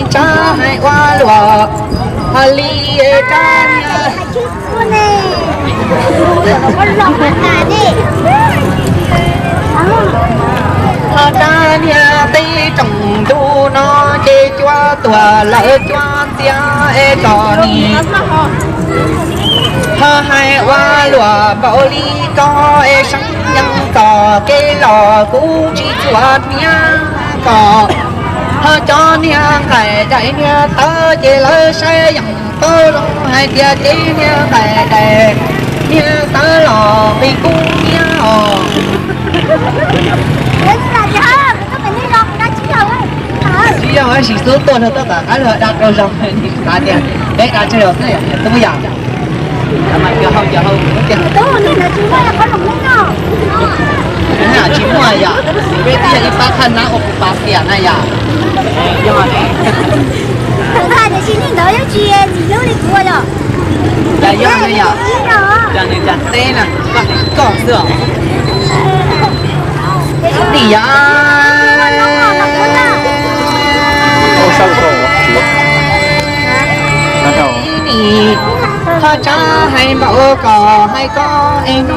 Tsab hais ua luam, hais li tsab niag, ho tsab niag teb tsoom ntuj no ces cua tuag lawm cua ntxiag es kom nim ho hais ua luam npaum li ko es seeb yeej tom kev los kuv tsis txuas hniav kom ho cov niag nqaim daim niag tawv ces lawv saib yeej paub zoo hais tias ces niag nqaim daim niag tawv los nqi kub niab os. Tsis yog sim xub tuaj rau tom qab lug da rau zoo nim xav tias peb da tsawg zaus xwb yom, tub yam. Mas yog hau yog hau tias tsis muaj yom, peb twb yog ib pab thaj nab ua kuv pab tiam na yom. Yog tiam sis nej ntawd yuav tsis ntxim hlub li kuv yom. Yog yog na yom, yog nws cas teb na, koj xwb os. Nim yom, nim, ho tsab hais npaum kom hais ko es no.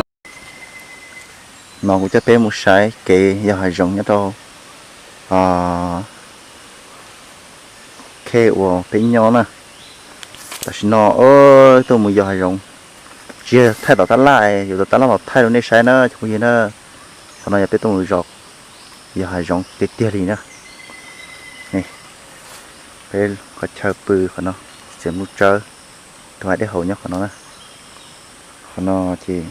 No kuv coj peb mus saib kev yos hav zoov nyob rau khej uas peb nyob na. Tam sim no tuaj mus yos hav zoov, tsis yog thaij tom tab laj, yuav tom tab laj los thaij rau nej saib na cov phooj ywg na. Qhov no yog peb tuaj mus zos yos hav zoov tiag tiag li na. Peb qhov chaw pw qhov no, txiav nplooj tsawb, tus hav dej haus nyob qhov no na. Qhov no ces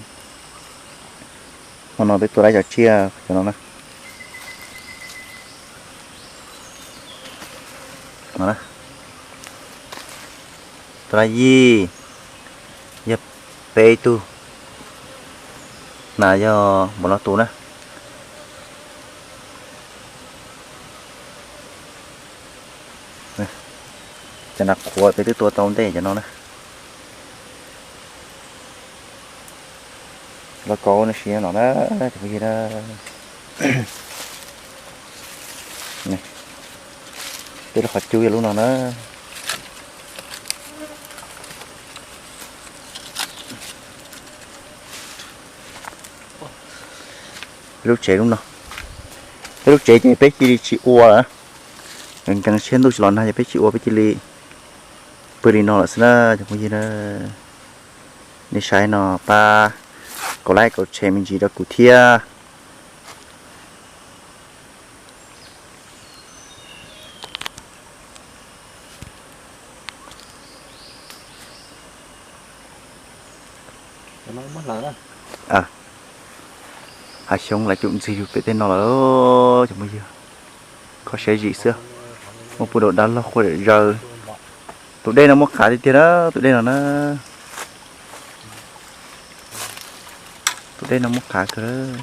hmo no peb tua dab cov tsiaj cov no na. Tua dab yij, yog peb tug, nas yog npaum no tus na. Cov nas qhuav peb twb tua tau ntej cov no na. Lauj kaub no siv no na, cov phooj ywg na. Peb lub qhov cub yog lub no na. Peb lub tsev lub no, peb lub tsev ces peb cia li tsis ua lawm. Nkees siab ntuj tsis los nag ces peb tsis ua, peb cia li pw li no lawm xwb na cov phooj ywg na. Nej saib no pab kaum like kaum share me ntsis rau kuv thiab. Hav xyoob lawv cum ntxig yug pem tej no lawm cov phooj ywg. Kho siab zim xwb, muaj puag dab laug quaj zom zaws. Tus dej no muaj qav tiag tiag na, tus dej no na. Tus dej no muaj qav kawg.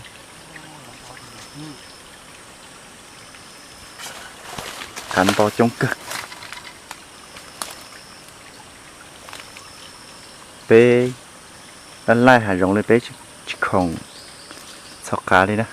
Qav nto coob kawg. Peb laj laj hav zoov li peb tsis khoom txhos qav li na.